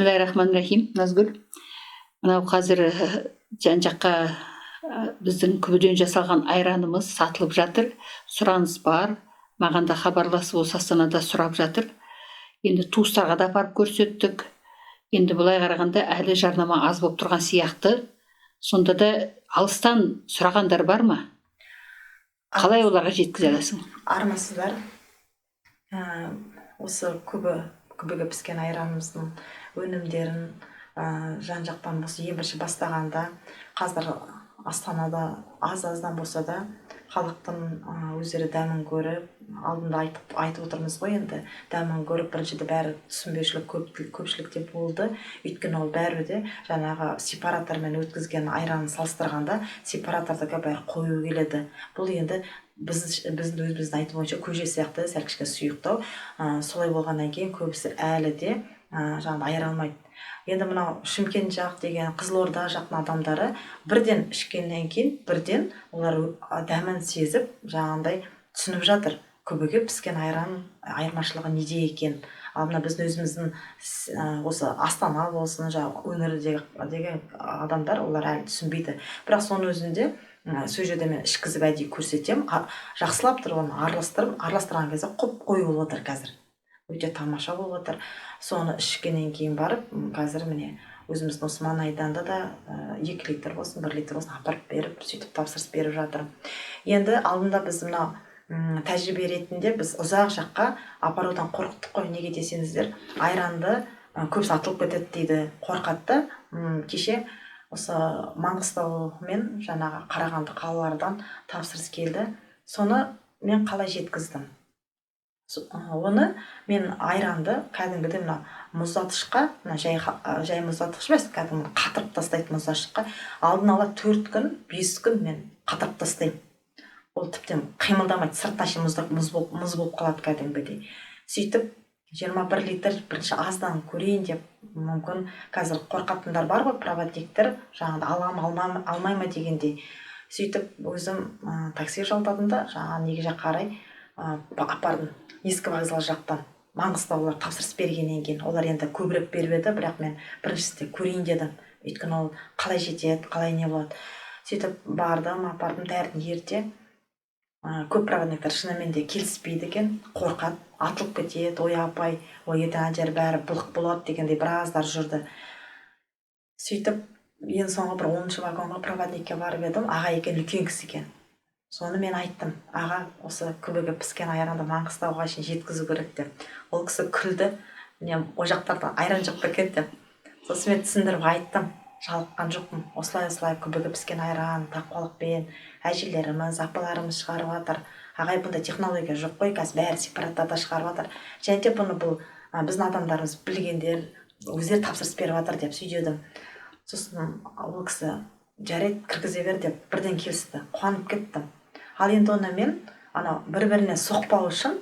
Бисмиллахи. Назгүл, мынау қазір жан жаққа біздің күбіден жасалған айранымыз сатылып жатыр, сұраныс бар. Маған да хабарласып, осы Астанада сұрап жатыр. Енді туыстарға да апарып көрсеттік. Енді былай қарағанда, әлі жарнама аз болып тұрған сияқты. Сонда да алыстан сұрағандар бар ма? Қалай оларға жеткізе аласың? Армысыздар! Осы күбіге піскен айранымыздың өнімдерін жан жақтан осы ең бірінші бастағанда, қазір Астанада аз аздан болса да халықтың өздері дәмін көріп, алдында айтып отырмыз ғой, енді дәмін көріп, біріншіде бәрі түсінбеушілік көпшілікте болды. Өйткені ол бәрібір де жаңағы сепаратормен өткізген айранын салыстырғанда, сепаратордікі бәрі қою келеді. Бұл енді біздің өзіміздің айту бойынша көже сияқты, сәл кішкене сұйықтау. Солай болғаннан кейін көбісі әлі де жаңағыдай айыра алмайды. Енді мынау Шымкент жақ деген, Қызылорда жақтың адамдары бірден ішкеннен кейін, бірден олар дәмін сезіп, жаңағындай түсініп жатыр, күбіге піскен айран айырмашылығы неде екен. Ал мына біздің өзіміздің осы Астана болсын, жаңағы өңірдегі деген адамдар, олар әлі түсінбейді. Бірақ соның өзінде сол жерде мен ішкізіп, әдейі көрсетемін. Жақсылап тұрып оны араластырып, араластырған кезде құп қою болып отыр қазір, өте тамаша болып отыр. Соны ішкеннен кейін барып, қазір міне, өзіміздің осы маңайдан да 2 литр болсын, 1 литр болсын апарып беріп, сөйтіп тапсырыс беріп жатыр. Енді алдында біз мына тәжірибе ретінде біз ұзақ жаққа апарудан қорықтық қой. Неге десеңіздер, айранды көбісі атылып кетеді дейді, қорқады да. Кеше осы Маңғыстау мен жаңағы Қарағанды қалалардан тапсырыс келді. Соны мен қалай жеткіздім? Оны мен айранды кәдімгідей мына мұздатқышқа, мына жай мұздатқыш емес, кәдімгі қатырып тастайтын мұздатқышқа алдын ала 4 күн, 5 күн мен қатырып тастаймын. Ол тіптен қимылдамайды, сыртына шейін мұз болып қалады кәдімгідей. Сөйтіп 21 литр бірінші аздан көрейін деп. Мүмкін, қазір қорқатындар бар ғой, проводниктер, жаңағыдай алам, алмам, алмай ма дегендей. Сөйтіп өзім такси жалдадым да, жаңағы неге жаққа қарай апардым, ескі вокзал жақтан. Маңғыстаулар тапсырыс бергеннен кейін, олар енді көбірек беріп еді, бірақ мен біріншісінде көрейін дедім, өйткені ол қалай жетеді, қалай не болады. Сөйтіп бардым, апардым таңертең ерте. Көп проводниктер шынымен де келіспейді екен, қорқады, атылып кетеді, ой, апай, ой, ертең ана жер бәрі былық болады дегендей біраздар жүрді. Сөйтіп ең соңғы бір 10-вагонға проводникке барып едім, аға екен, үлкен кісі екен. Соны мен айттым: «Аға, осы күбіге піскен айранды Маңғыстауға шейін жеткізу керек», — деп. Ол кісі күлді, не, ол жақтарда айран жоқ па екен деп. Сосын мен түсіндіріп айттым, жалыққан жоқпын: осылай, осылай, күбіге піскен айран тақуалықпен әжелеріміз, апаларымыз шығарып жатыр, ағай, бұндай технология жоқ қой, қазір бәрі сепараторда шығарып жатыр және де бұны бұл біздің адамдарымыз, білгендер өздері тапсырыс беріп жатыр деп сөйдедім. Сосын ол кісі: «Жарайды, кіргізе бер», — деп бірден келісті. Қуанып кеттім. Ал енді оны мен анау бір біріне соқпау үшін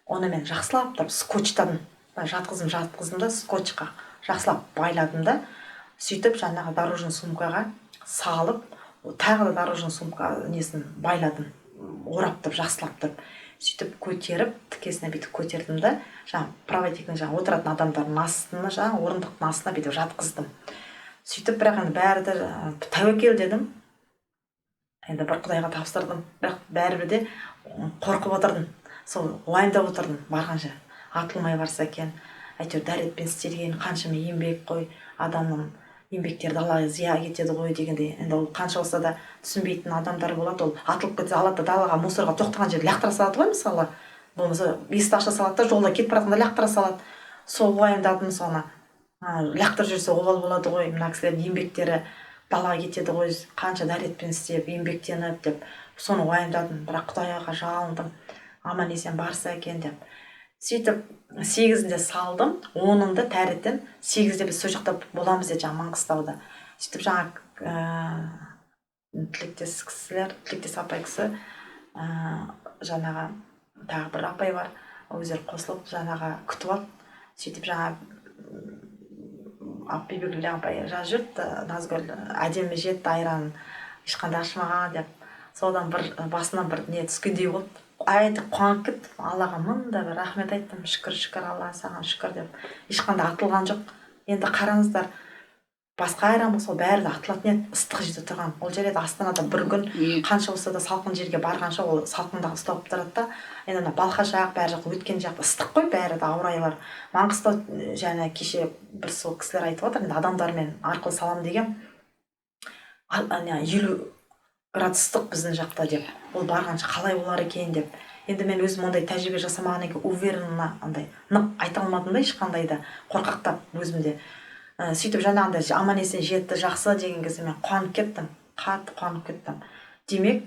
оны мен жақсылап тұрып скотчтадым. Былай жатқыздым, жатқыздым да, скотчқа жақсылап байладым да, сөйтіп жаңағы дорожный сумкаға салып, тағы да дорожный сумка несін байладым, орап тұрып, жақсылап тұрып. Сөйтіп көтеріп, тікесіне бүйтіп көтердім да, жаңағы проводниктің, жаңағы отыратын адамдардың астына, жаңағы орындықтың астына бүйтіп жатқыздым. Сөйтіп, бірақ енді бәрі де тәуекел дедім енді, бір құдайға тапсырдым. Бірақ бәрібір де қорқып отырдым, сол уайымдап отырдым, барғанша атылмай барса екен, әйтеуір дәретпен істелген қаншама еңбек қой, адамның еңбектері далаға зия кетеді ғой дегендей. Енді ол қанша болса да түсінбейтін адамдар болады. Ол атылып кетсе, алады да, далаға, мусорға тоқтаған жерде лақтыра салады ғой, мысалы, болмаса есікті аша салады да, жолда кетіп бара жатқанда лақтыра салады. Сол уайымдадым соны, лақтырып жіберсе, обал болады ғой, мына кісілердің еңбектері далаға кетеді ғой, қанша дәретпен істеп, еңбектеніп деп, соны уайымдадым. Бірақ құдайға жалындым, аман есен барса екен деп. Сөйтіп 8-інде салдым, 10-ында таңертең 8-де біз сол жақта боламыз деді, жаңағы Маңғыстауда. Сөйтіп жаңа тілектес кісілер, тілектес апай кісі, жаңағы тағы бір апай бар, өздері қосылып, жаңағы күтіп алды. Сөйтіп жаңа Бибігүл апай жазып жіберіпті: «Назгүл, әдемі жетті айран, ешқандай ашымаған», — деп. Содан бір басынан бір не түскендей болды, айтып қуанып кеттім. Аллаға мың да бір рахмет айттым: «Шүкір, шүкір, Алла, саған шүкір», — деп. Ешқандай атылған жоқ. Енді қараңыздар, басқа айран болса бәрі де атылатын еді, ыстық жерде тұрған. Ол жерде Астанада бір күн қанша болса да салқын жерге барғанша ол салқында ұсталып тұрады да. Енді ана Балқаш жақ, бәрі жақ өткен жақ ыстық қой, бәрі де ауа райлар. Маңғыстау және кеше бір сол кісілер айтып отыр, енді адамдармен арқылы салам деген, 50 градус ыстық біздің жақта деп. Ол барғанша қалай болар екен деп. Енді мен өзім ондай тәжірибе жасамағаннан кейін уверенно андай нық айта алмадым да, ешқандай да қорқақтап өзімде. Сөйтіп жаңағындай аман есен жетті, жақсы деген кезде мен қуанып кеттім, қатты қуанып кеттім. Демек,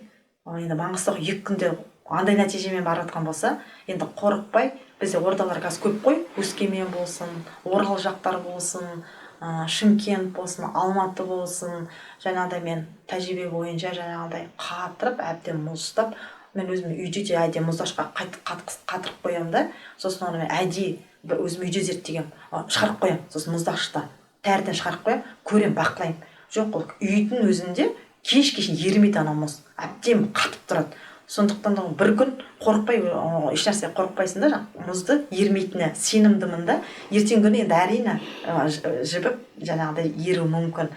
енді Маңғыстау 2 күнде андай нәтижемен барып жатқан болса, енді қорықпай, бізде ордалар қазір көп қой, Өскемен болсын, Орал жақтар болсын, Шымкент болсын, Алматы болсын, жаңағыдай мен тәжірибе бойынша жаңағыдай қатырып, әбден мұздап, мен өзім үйде де әдейі мұздашқа қатырып қоямын да, сосын оны мен әдейі бір өзім үйде зерттегенмін, шығарып қоямын, сосын мұздағыштан тәріден шығарып қоямын, көремін, бақылаймын. Жоқ, ол үйдің өзінде кешке шейін ерімейді ана мұз, әбден қатып тұрады. Сондықтан да бір күн қорықпай, ешнәрсе қорықпайсың да, жаңағы мұзды ерімейтініне сенімдімін да. Ертеңгі күні енді әрине жібіп жаңағыдай еруі мүмкін.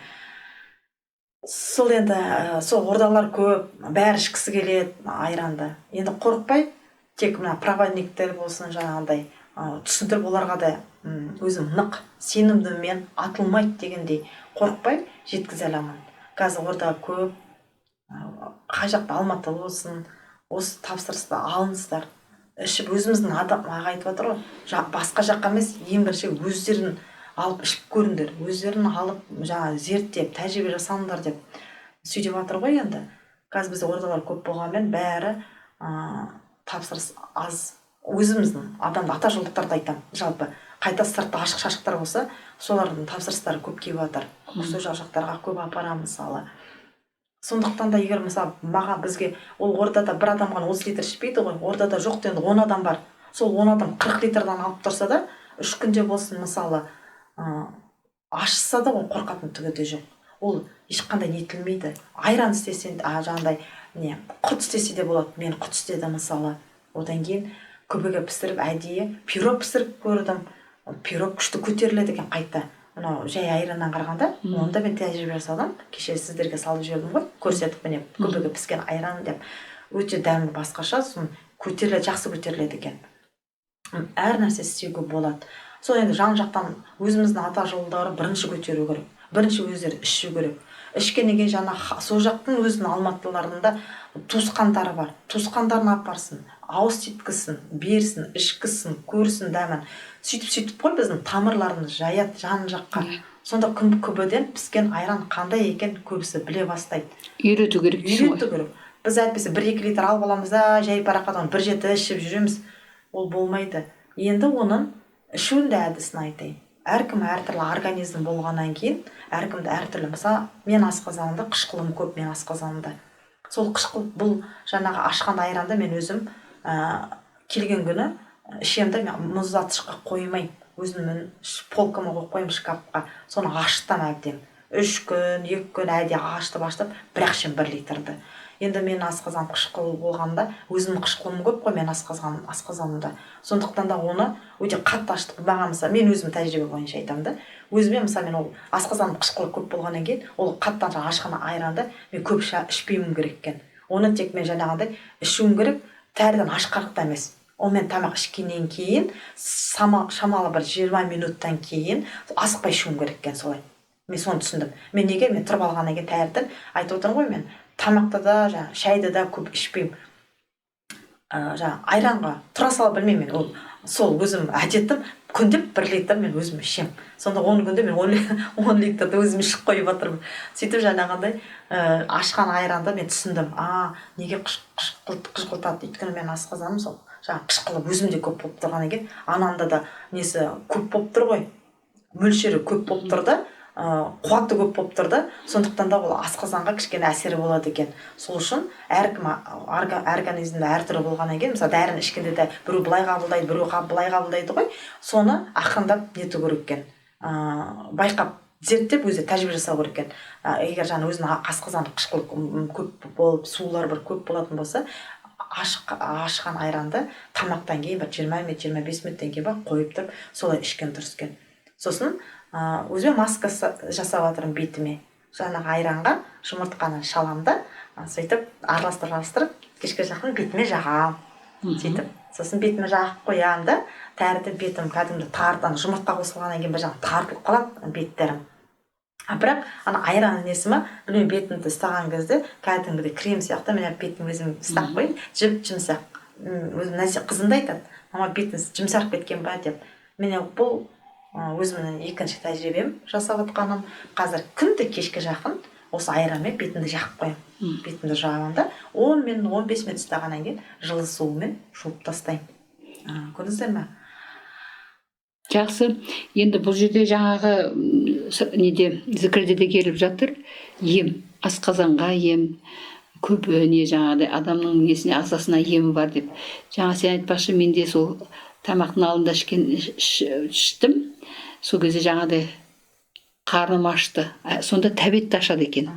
Сол енді сол ордалар көп, бәрі ішкісі келеді айранды. Енді қорықпай, тек мына проводниктер болсын жаңағыдай түсіндіріп, оларға да өзім нық сенімдімін, атылмайды дегендей қорықпай жеткізе аламын. Қазір орда көп, қай жақта, Алматы болсын, осы тапсырысты алыңыздар. Ішіп өзіміздің адам аға айтып отыр ғой, басқа жаққа емес, ең бірінші өздерін алып ішіп көріңдер, өздерін алып жаңа зерттеп, тәжірибе жасаңдар деп сөйтіп жатыр ғой енді. Қазір бізде ордалар көп болғанмен бәрі тапсырыс аз. Өзіміздің адамды, ата жолдықтарды айтамын, жалпы қайта сыртта ашық шашықтар болса, солардың тапсырыстары көп келіп жатыр. Сол жақтарға көп апарамын мысалы. Сондықтан да егер мысалы маған бізге ол ордада бір адам ғана 30 литр ішпейді ғой, ордада жоқ дегенде 10 адам бар. Сол 10 адам 40 литрдан алып тұрса да, 3 күнде болсын мысалы, ашса да ол қорқатын түгі де жоқ. Ол ешқандай нетілмейді. Айран істесең, жаңағыдай не, құрт істесе де болады. Мен құрт істедім мысалы. Одан кейін күбіге пісіріп әдейі пирог пісіріп көрдім. Пирог күшті көтеріледі екен қайта. Мынау жай айраннан қарағанда, оны да мен тәжірибе жасадым. Кеше сіздерге салып жібердім ғой, көрсетіп, міне күбіге піскен айран деп. Өте дәмі басқаша, сосын көтеріледі, жақсы көтеріледі екен. Әр нәрсе істеуге болады. Сол енді жан жақтан өзіміздің ата жолдары бірінші көтеру керек. Бірінші өздері ішу керек. Ішкеннен кейін жаңа сол жақтың өзінің алматыларында туысқандары бар. Туысқандарын апарсын, ауыз титкізсін, берсін, ішкізсін, көрсін дәмін. Сөйтіп-сөйтіп қой біздің тамырларымыз жаяды жан жаққа. Сонда күбіден піскен айран қандай екен көбісі біле бастайды. Үйрету керек дейсің ғой. Үйрету керек. Біз әйтпесе 1-2 литр алып аламыз да, жай парақат оны бір жеті ішіп жүреміз. Ол болмайды. Енді оның ішуінің де әдісін айтайын. Әркім әртүрлі организм болғаннан кейін, әркімді әртүрлі. Мысалы, мен асқазанымда қышқылым көп, мен асқазанымда. Сол қышқыл, бұл жаңағы ашқан айранды мен өзім келген күні ішемін де, мен мұздатқышқа қоймаймын. Өзімнің полкама қойып қоямын, шкафқа. Соны ашытамын әбден. 3 күн, 2 күн әдейі ашытып-ашытып, бірақ ішемін 1 литрді. Енді мен асқазан қышқыл болғанда, өзімнің қышқылым көп қой мен асқазанымда. Сондықтан да оны өте қатты ашытып, маған мысалы, мен өзім тәжірибе бойынша айтамын да, өзіме мысалы мен ол асқазаным қышқылы көп болғаннан кейін, ол қатты ашқан айранды мен көп ішпеуім керек екен. Оны тек мен жаңағындай ішуім керек, тәріден аш қарықта емес. Ол мен тамақ ішкеннен кейін, шамалы бір 20 минуттан кейін асықпай ішуім керек екен солай. Мен соны түсіндім. Мен неге мен тұрып алғаннан кейін таңертең айтып отырмын ғой, мен тамақты да, жаңа шайды да көп ішпеймін. Жаңа айранға тұра сала білмеймін мен. Ол сол өзім әдетім, күнде 1 литр мен өзім ішемін. Сонда 10 күнде мен 10 литрді өзім ішіп қойып отырмын. Сөйтіп жаңағындай, ашқан айранды мен түсіндім. Неге қышқылтады? Өйткені мен асқазаным сол жаңа қышқылы өзімде көп болып тұрғаннан кейін, анамда да несі көп болып тұр ғой, мөлшері көп болып тұр да, қуаты көп болып тұр да, сондықтан да ол асқазанға кішкене әсері болады екен. Сол үшін әркім организмде әртүрлі болғаннан кейін, мысалы дәріні ішкенде де біреу былай қабылдайды, біреу былай қабылдайды ғой, соны ақырындап нету керек екен. Байқап, зерттеп өзі тәжірибе жасау керек екен. Егер жаңа өзінің асқазаны қышқыл көп болып, сулар бір көп болатын болса, ашқан айранды тамақтан кейін бір 20 минут, 25 минуттан кейін ба қойып тұрып, солай ішкен дұрыс екен. Сосын Өзіме маска жасап жатырмын бетіме. Жаңағы айранға жұмыртқаны шаламын да, сөйтіп араластырып кешке жақын бетіме жағамын. Сөйтіп сосын бетіме жағып қоямын да, таңертең бетім кәдімгі тарт, ана жұмыртқа қосылғаннан кейін бір жағын тартылып қалады беттерім. А бірақ ана айранның несі ма, білмеймін, бетімді ұстаған кезде кәдімгідей крем сияқты міне бетім өзім ұстап қояйын, жіп жұмсақ. Өзім қызым да айтады, мама бетіңіз жұмсарып кеткен ба деп. Міне бұл өзімнің екінші тәжірибем жасап жатқаным. Қазір күнде кешке жақын осы айранмен бетімді жағып қоямын. Бетімді жағамын да 10 минут 15 минут ұстағаннан кейін жылы сумен жуып тастаймын. Көрдіңіздер ме? Жақсы. Енді бұл жерде жаңағы неде зікірде де келіп жатыр. Ем, асқазанға ем, көп не жаңағыдай адамның несіне ағзасына емі бар деп. Жаңа сен айтпақшы, мен де сол тамақтың алдында іштім. Сол кезде жаңағыдай қарным ашты. Сонда тәбет те ашады екен.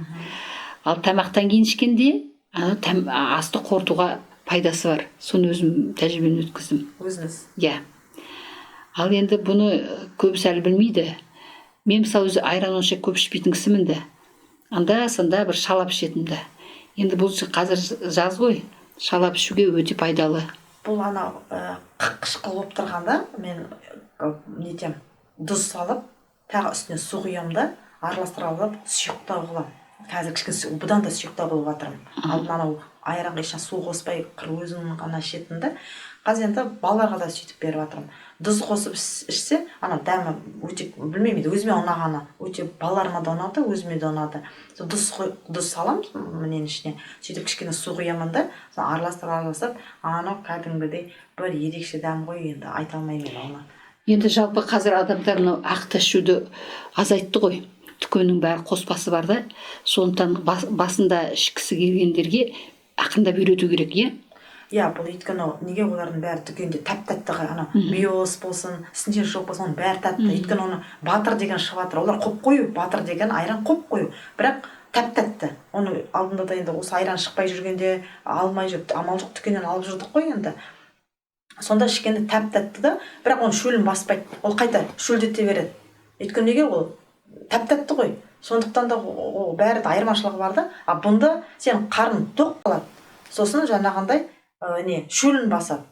Ал тамақтан кейін ішкенде асты қорытуға пайдасы бар. Соны өзім тәжірибемнен өткіздім. Өзіңіз? Иә. Ал енді бұны көбісі әлі білмейді. Мен мысалы өзі айран онша көп ішпейтін кісімін де. Анда санда бір шалап ішетінмін де. Енді бұл қазір жаз ғой, шалап ішуге өте пайдалы. Бұл анау қышқыл болып тұрғанда мен нетем, тұз салып, тағы үстіне су құямын да, араластырып алып сұйықтау қыламын. Қазір кішкене бұдан да сұйықтау қылып жатырмын. Алдын анау айранға ешқандай су қоспай қыр өзін ғана ішетін да. Қазір енді балаларға да сөйтіп беріп жатырмын. Тұз қосып ішсе, ана дәмі өте, білмеймін, өзіме ұнағаны, өте балаларыма да ұнады, өзіме де ұнады. Сол тұз саламын мінен ішіне, сөйтіп кішкене су құямын да, соны араластырып, анау кәдімгідей бір ерекше дәм ғой, енді айта алмаймын мен оны. Енді жалпы қазір адамдар мынау ақты ішуді азайтты ғой. Дүкеннің бәрі қоспасы бар да. Сондықтан басында ішкісі келгендерге ақырындап үйрету керек, иә? Иә, бұл өйткені неге олардың бәрі дүкенде тәп-тәтті ғой, ана биос болсын, үстінде жоқ болсын, оның бәрі тәтті. Өйткені оны батыр деген шығып жатыр. Олар қоп қою, батыр деген айран қоп қою, бірақ тәп-тәтті. Оны алдында да енді осы айран шықпай жүргенде алмай жүріп, амал жоқ дүкеннен алып жүрдік қой енді. Сонда ішкенде тәп-тәтті да, бірақ оның шөлін баспайды. Ол қайта шөлдете береді. Өйткені неге ол тәп-тәтті ғой. Сондықтан да ол бәрі де айырмашылығы бар да. А бұнда сен қарның тоқ қалады. Сосын жаңағындай не шөлін басады.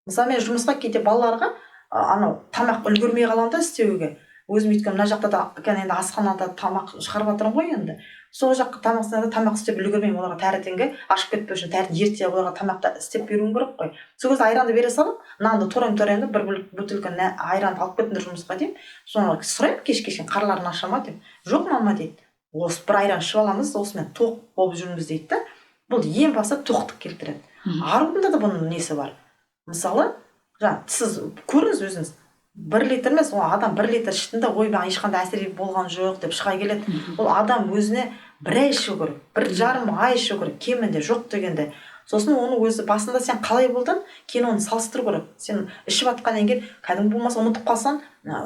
Мысалы мен жұмысқа кейде балаларға анау тамақ үлгермей қаламын да істеуге. Өзім өйткені мына жақта да енді асханада тамақ шығарып жатырмын ғой енді. Сол жаққа тамақ істегенде тамақ істеп үлгермеймін, оларға таңертеңгі ашып кетпеу үшін таңертең ерте оларға тамақты істеп беруім керек қой. Сол кезде айранды бере салып, нанды тураймын да бір бөтелке айранды алып кетіңдер жұмысқа деймін. Соны сұраймын кешке шейін, қарларын аша ма деп. Жоқ мама дейді. Осы бір айран ішіп аламыз, осымен тоқ болып жүрміз дейді да. Бұл ең басты тоқтық келтіреді. Арудың да бұның несі бар. Мысалы, жаңа сіз көріңіз өзіңіз, 1 литр емес, ол адам 1 литр іштің де, ой, маған ешқандай әсер болған жоқ деп шыға келеді. Ол адам өзіне бір ай ішу керек, 1,5 ай ішу керек, кемінде жоқ дегенде. Сосын оны өзі басында сен қалай болдың, кейін оны салыстыру керек. Сен ішіп жатқаннан кейін кәдімгі болмаса ұмытып қалсаң,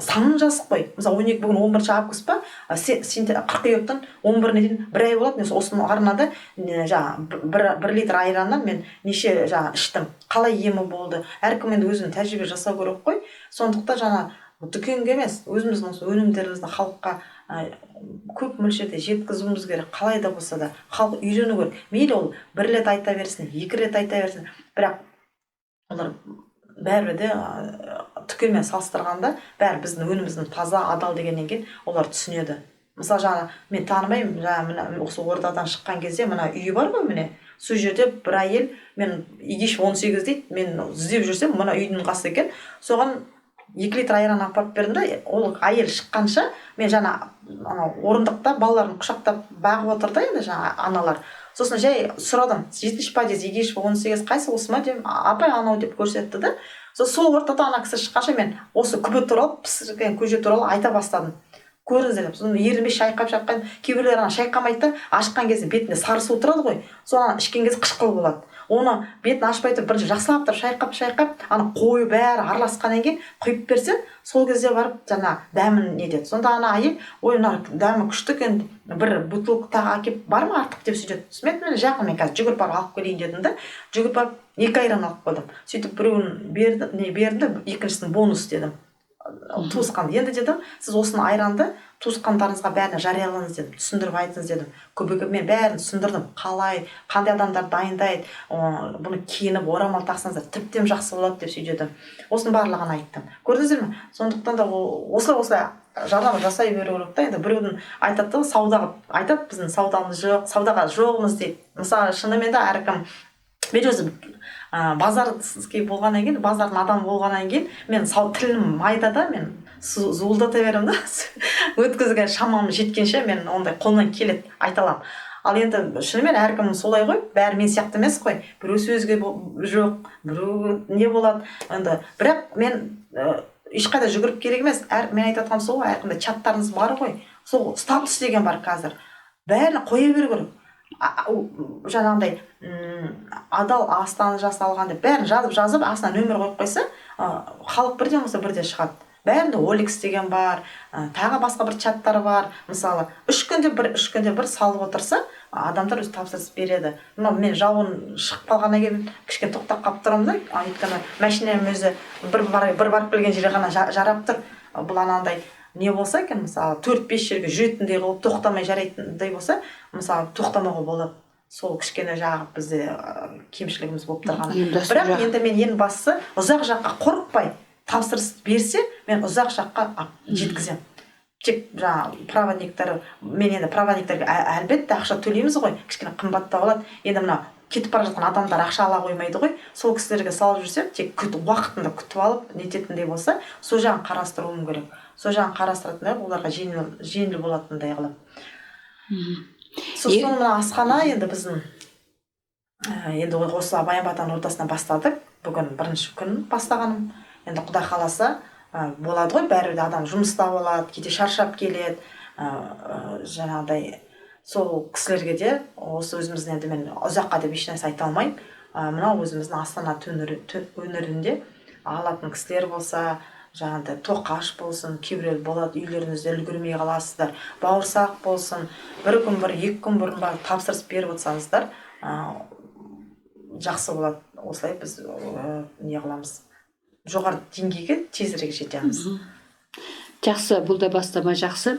санын жазып қой. Мысалы, 12 бүгін 11 август па, сен қыркүйектің 11-іне дейін бір ай болады. Мен осының арнада, жаңа, бір литр айраннан мен неше жаңа іштім, қалай емі болды. Әркім енді өзінің тәжірибе жасау керек қой. Сондықтан жаңа дүкенге емес, өзіміздің осы өнімдерімізді халыққа көп мөлшерде жеткізуіміз керек. Қалай да болса да халық үйрену керек. Мейлі ол бір рет айта берсін, 2 рет айта берсін, бірақ олар бәрібір де дүкенмен салыстырғанда бәрі біздің өніміміздің таза, адал дегеннен кейін олар түсінеді. Мысалы, жаңа мен танымаймын, жаңа мына осы ордадан шыққан кезде мына үйі бар ғой, міне сол жерде бір әйел, мен Егеш 18 дейді, мен іздеп жүрсем мына үйдің қасы екен, соған 2 литр айран апарып бердім да, ол әйел шыққанша мен жаңа анау орындықта балаларын құшақтап бағып отыр да енді жаңа аналар. Сосын жай сұрадым, 7 подъезд, Егеш 18 қайсы, осы ма деймін, апай анау деп көрсетті да. Сол ортада ана кісі шыққанша мен осы күбі туралы, пісірген көже туралы айта бастадым. Көріңіздер деп. Сосын ерінбей шайқап шайқап, кейбіреулер ана шайқамайды да, ашқан кезде бетінде сары су тұрады ғой, соны ішкен кезде қышқыл болады. Оны бетін ашпай тұрып бірінші жақсылап тұрып шайқап шайқап, ана қою бәрі араласқаннан кейін құйып берсең, сол кезде барып жаңа дәмін нетеді. Сонда ана әйел, ой, мына дәмі күшті екен, бір бутылка тағы әкеп бар ма артық деп сөйтеді. Сосын мен айттым, жақын мен қазір жүгіріп барып алып келейін дедім да, жүгіріп барып 2 айран алып қойдым. Сөйтіп біреуін бердім, не бердім, екіншісін бонус дедім. Туысқан. Енді дедім, сіз осыны айранды туысқандарыңызға бәріне жариялаңыз дедім, түсіндіріп айтыңыз дедім. Көбігі мен бәрін түсіндірдім, қалай, қандай адамдар дайындайды, бұны киініп орамал тақсаңыздар тіптен жақсы болады деп сөйдедім. Осының барлығын айттым. Көрдіңіздер ме? Сондықтан да осылай жарнама жасай беру керек та. Енді біреудің айтады да, саудаға айтады, біздің саудамыз жоқ, саудаға жоғымыз дейді. Мысалы, шынымен де әркім, мен өзім базарский болғаннан кейін, базардың адамы болғаннан кейін, мен тілім майда да, мен зуылдата беремін да, өткізген шамам жеткенше мен ондай қолымнан келеді, айта аламын. Ал енді шынымен әркім солай ғой, бәрі мен сияқты емес қой, біреу сөзге жоқ, біреу не болады енді. Бірақ мен ешқайда жүгіріп керек емес. Мен айтып жатқаным сол ғой, әрқандай чаттарыңыз бар ғой, сол статус деген бар қазір, бәрін қоя беру керек. Жаңағындай адал астан жасалған деп бәрін жазып астына нөмір қойып қойса, халық бірден болса бірден шығады. Бәрінде Оликс деген бар, тағы басқа бір чаттар бар. Мысалы, 3 күнде бір, 3 күнде бір салып отырса, адамдар өзі тапсырыс береді. Мынау мен жауын шығып қалғаннан кейін кішкене тоқтап қалып тұрамын да, өйткені машинам өзі бір барып келген жерге ғана жарап тұр. Бұл анандай не болса екен, мысалы, 4-5 жерге жүретіндей қылып тоқтамай жарайтындай болса, мысалы, тоқтамауға болады. Сол кішкене жағы бізде кемшілігіміз болып тұрғаны. Бірақ енді мен ең бастысы ұзақ жаққа қорықпай тапсырыс берсе, мен ұзақ жаққа жеткіземін. Тек жаңағы проводниктер, мен енді проводниктерге әлбетте ақша төлейміз ғой, кішкене қымбаттау болады. Енді мына кетіп бара жатқан адамдар ақша ала қоймайды ғой, сол кісілерге салып жүрсем, тек уақытында күтіп алып нететіндей болса, сол жағын қарастыруым керек. Сол жағын қарастыратындай, оларға жеңіл болатындай қылып. Сосын мына асхана енді біздің енді осы Баян батаның ортасынан бастадық. Бүгін бірінші күн бастағаным. Енді Құдай қаласа болады ғой, бәрі де адам жұмыста болады, кейде шаршап келеді, жаңағыдай сол кісілерге де осы өзіміздің, енді мен ұзаққа деп ешнәрсе айта алмаймын. Мынау өзіміздің Астана өңірінде алатын кісілер болса, жаңағыдай тоқаш болсын, кейбіреулер болады, үйлеріңізде үлгермей қаласыздар, бауырсақ болсын, бір күн бір, 2 күн бұрын барып тапсырыс беріп отырсаңыздар, жақсы болады. Осылай біз не қыламыз, жоғары деңгейге тезірек жетеміз. Жақсы, бұл да бастама жақсы.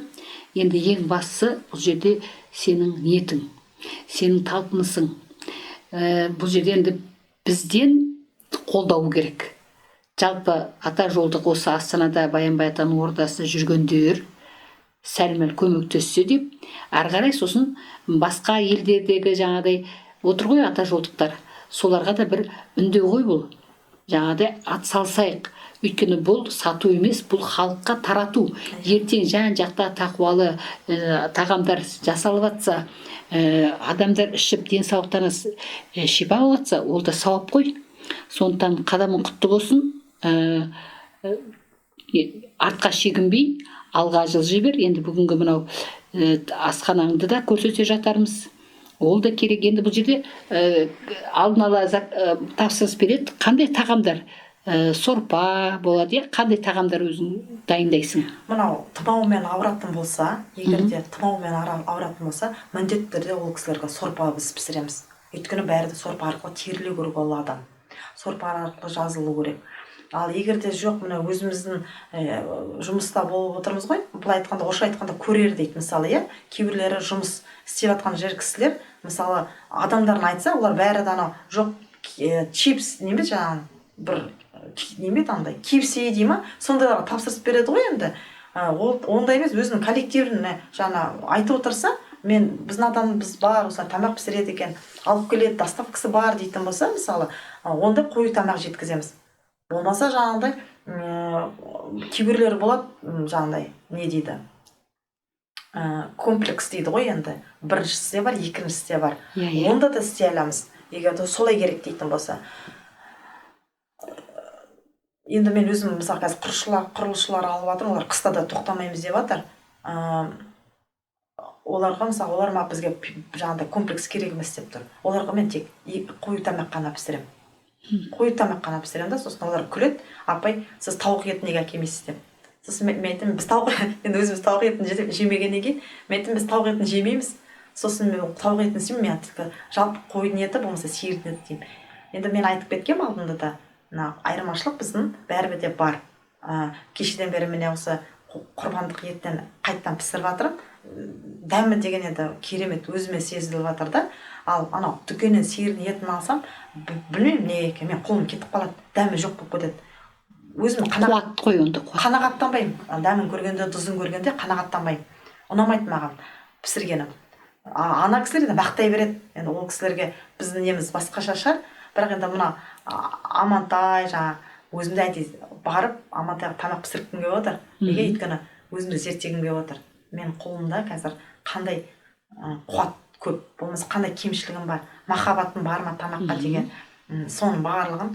Енді ең бастысы бұл жерде сенің ниетің, сенің талпынысың. Бұл жерде енді бізден қолдау керек. Жалпы ата жолдық осы Астанада Баянбай атаның ордасында жүргендер сәл-мәл көмектессе деп, ары қарай сосын басқа елдердегі жаңағыдай отыр ғой ата жолдықтар, соларға да бір үндеу ғой бұл. Жаңағыдай ат салсайық. Өйткені бұл сату емес, бұл халыққа тарату. Ертең жан жақта тақуалы тағамдар жасалып жатса, адамдар ішіп денсаулықтарына шипа алып жатса, ол да сауап қой. Сондықтан қадамың құтты болсын. Артқа шегінбей алға жылжи бер. Енді бүгінгі мынау асханаңды да көрсете жатармыз. Ол да керек. Енді бұл жерде алдын ала тапсырыс береді. Қандай тағамдар? Сорпа болады, иә? Қандай тағамдар өзің дайындайсың? Мынау тұмаумен ауыратын болса, егер де тұмаумен ауыратын болса, міндетті түрде ол кісілерге сорпа біз пісіреміз. Өйткені бәрі де сорпа арқылы терілу керек ол адам. Сорпа арқылы жазылу керек. Ал егер де жоқ, мына өзіміздің жұмыста болып отырмыз ғой, былай айтқанда, орысша айтқанда көрер дейді, мысалы, иә? Кейбіреулері жұмыс істеп жатқан жер кісілер, мысалы, адамдарын айтса, олар бәрі де анау жоқ, чипс неме жаңағы бір неме андай KFC дей ма, сондайларға тапсырыс береді ғой енді. Ол ондай емес, өзінің коллективіне жаңа айтып отырса, мен біздің адамымыз бар, осылай тамақ пісіреді екен, алып келеді, доставкасы бар дейтін болса, мысалы, онда қою тамақ жеткіземіз. Болмаса жаңағыдай кейбіреулері болады, жаңағыдай не дейді, комплекс дейді ғой енді, біріншісі де бар, екіншісі де бар. Иә. Онда да істей аламыз, егер де солай керек дейтін болса. Енді мен өзім, мысалы, қазір құрылысшылар алып жатырмын, олар қыста да тоқтамаймыз деп жатыр. Оларға, мысалы, олар бізге жаңағыдай комплекс керек емес деп тұр. Оларға мен тек қою тамақ қана пісіремін. Қою тамақ қана пісіремін да, сосын олар күледі, апай, сіз тауық етін неге әкелмейсіз деп. Сосын мен айтамын, біз тауық, енді өзіміз тауық етін жемегеннен кейін, мен айтамын, біз тауық етін жемейміз. Сосын мен тауық етін істеймін, мен тіпті жалпы қойдың еті болмаса сиырдың еті деймін. Енді мен айтып кеткенмін алдында да, мына айырмашылық біздің бәрібір де бар. Кешеден бері міне осы құрбандық еттен қайттан пісіріп жатырмын. Дәмі деген енді керемет, өзіме сезіліп жатыр да. Ал анау дүкеннен сиырдың етін алсам, білмеймін неге екенін, мен қолым кетіп қалады, дәмі жоқ болып кетеді. Өзім қуат қой онда, қуат. Қанағаттанбаймын. Дәмін көргенде, тұзын көргенде қанағаттанбаймын. Ұнамайды маған пісіргенім. Ана кісілер енді мақтай береді. Енді ол кісілерге біздің неміз басқаша шығар. Бірақ енді мына Амантай жаңа өзімді әдейі барып Амантайға тамақ пісіргім келіп отыр. Неге? Өйткені өзімді зерттегім келіп отыр. Мен қолымда қазір қандай қуат көп, болмаса қандай кемшілігім бар, махаббатым бар ма тамаққа деген, соның барлығын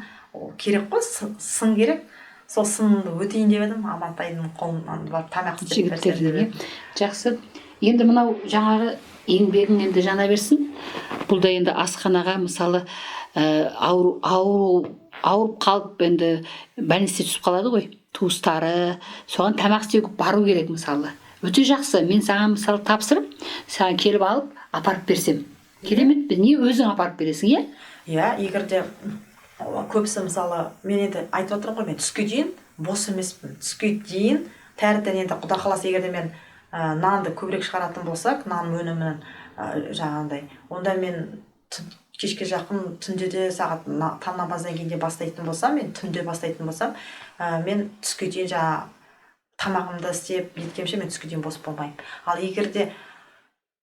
керек қой, сын керек. Сол сынды өтейін деп едім, Амантайдың қолынан барып тамақ істеп берсем деп едім. Жақсы. Енді мынау жаңағы еңбегің енді жана берсін. Бұл да енді асханаға мысалы ауырып қалып енді больницаға түсіп қалады ғой туыстары, соған тамақ істеуге бару керек мысалы. Өте жақсы. Мен саған мысалы тапсырып, саған келіп алып апарып берсем. Керемет пе? Не өзің апарып бересің, иә? Иә, егер де көбісі мысалы, мен енді айтып отырмын ғой, мен түске дейін бос емеспін. Түске дейін таңертең енді құда қаласа, егер де мен нанды көбірек шығаратын болсақ, нан өнімін жаңағындай, онда мен кешке жақын түнде де сағат таң намаздан кейін де бастайтын болсам, мен түнде бастайтын болсам, мен түске дейін жаңа тамағымды істеп неткенше мен түске дейін бос болмаймын. Ал егер де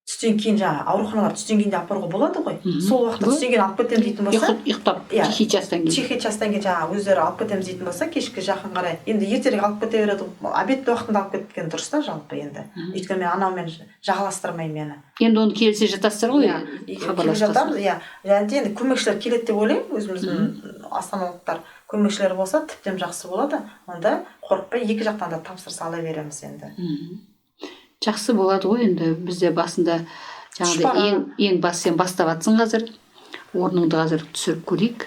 түстен кейін жаңа ауруханалар түстен кейін де апаруға болады ғой, сол уақытта түстен кейін алып кетемін дейтін болса, ұйықтап, тихий частан кейін. Тихий частан кейін жаңа өздері алып кетеміз дейтін болса, кешкі жақын қарай енді ертерек алып кете береді, обед уақытында алып кеткен дұрыс та жалпы енді. Өйткені мен анаумен жағаластырмаймын мені. Енді оны келісе жатасыздар ғой, келе жатамыз, иә. Және де енді көмекшілер келеді деп ойлаймын, өзіміздің астаналықтар көмекшілер болса тіптен жақсы болады. Онда қорықпай екі жақтан да тапсырыс ала береміз енді. Жақсы болады ғой енді. Бізде басында жаңағыдай ең бас сен бастап атсың қазір. Орныңды қазір түсіріп көрейік.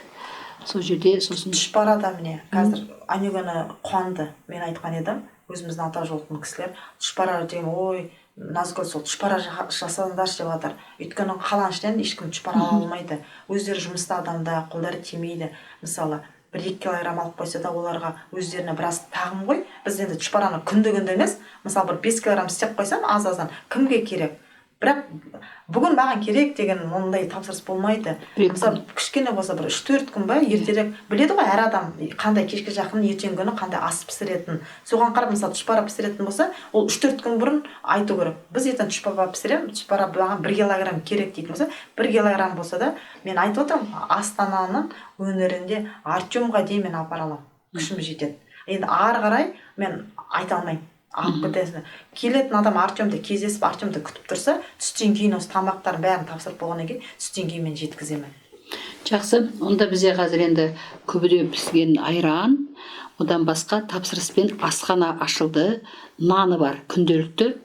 Сол жерде сосын Тұшпара да міне қазір ана күні қуанды. Мен айтқан едім, өзіміздің ата жолдың кісілер тұшпара деген, ой, Назгүл сол тұшпара жасаңдаршы деп жатыр. Өйткені қаланың ішінен ешкім тұшпара ала алмайды. Өздері жұмыста адамда, қолдары тимейді. Мысалы, 1-2 килограмм алып қойса да оларға өздеріне біраз тағым ғой. Біз енді тұшпараны күнде-күнде емес, мысалы бір 5 килограмм істеп қойсам аз-аздан кімге керек? Бірақ бүгін маған керек деген ондай тапсырыс болмайды. Мысалы, кішкене болса бір 3-4 күн ба ертерек біледі ғой әр адам қандай кешке жақын ертеңгі күні қандай ас пісіретінін. Соған қарап мысалы тұшпара пісіретін болса, ол 3-4 күн бұрын айту керек. Біз ертең тұшпара пісіремін, тұшпара маған 1 килограмм керек дейтін болса, 1 килограмм болса да мен айтып отырмын, Астананың өңірінде Артемға дейін мен апара аламын. Күшім жетеді. Енді ары қарай мен айта алмаймын. Алып кетесің. Келетін адам Артемді кездесіп, Артемді күтіп тұрса, түстен кейін осы тамақтардың бәрін тапсырып болғаннан кейін түстен кейін мен жеткіземін. Жақсы. Онда бізде қазір енді күбіде піскен айран, одан басқа тапсырыспен асхана ашылды, наны бар, күнделікті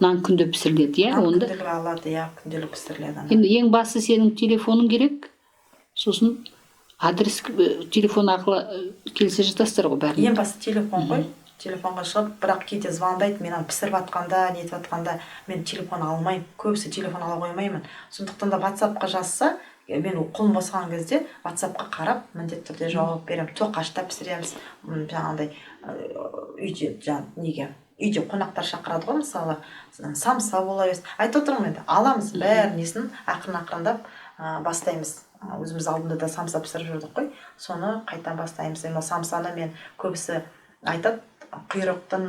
нан күнде пісіріледі, иә? Онда күнделік алады, иә, күнделік пісіріледі. Енді ең басы сенің телефоның керек. Сосын адрес телефон арқылы келісе жатасыздар ғой бәрін. Ең басы телефон ғой. Телефонға шығып, бірақ кейде звондайды, мен пісіріп жатқанда, нетіп жатқанда мен телефон алмаймын, көбісі телефон ала қоймаймын. Сондықтан да WhatsApp-қа жазса, мен қолым босаған кезде WhatsApp-қа қарап міндетті түрде жауап беремін. Тоқашта пісіреміз, жаңағыдай үйде, неге үйде қонақтар шақырады ғой, мысалы самса бола берсін. Айтып отырмын енді, аламыз бәрін несін ақырын-ақырындап бастаймыз. Өзіміз алдында да самса пісіріп жүрдік қой, соны қайтадан бастаймыз. Енді самсаны мен көбісі айтады, құйрықтың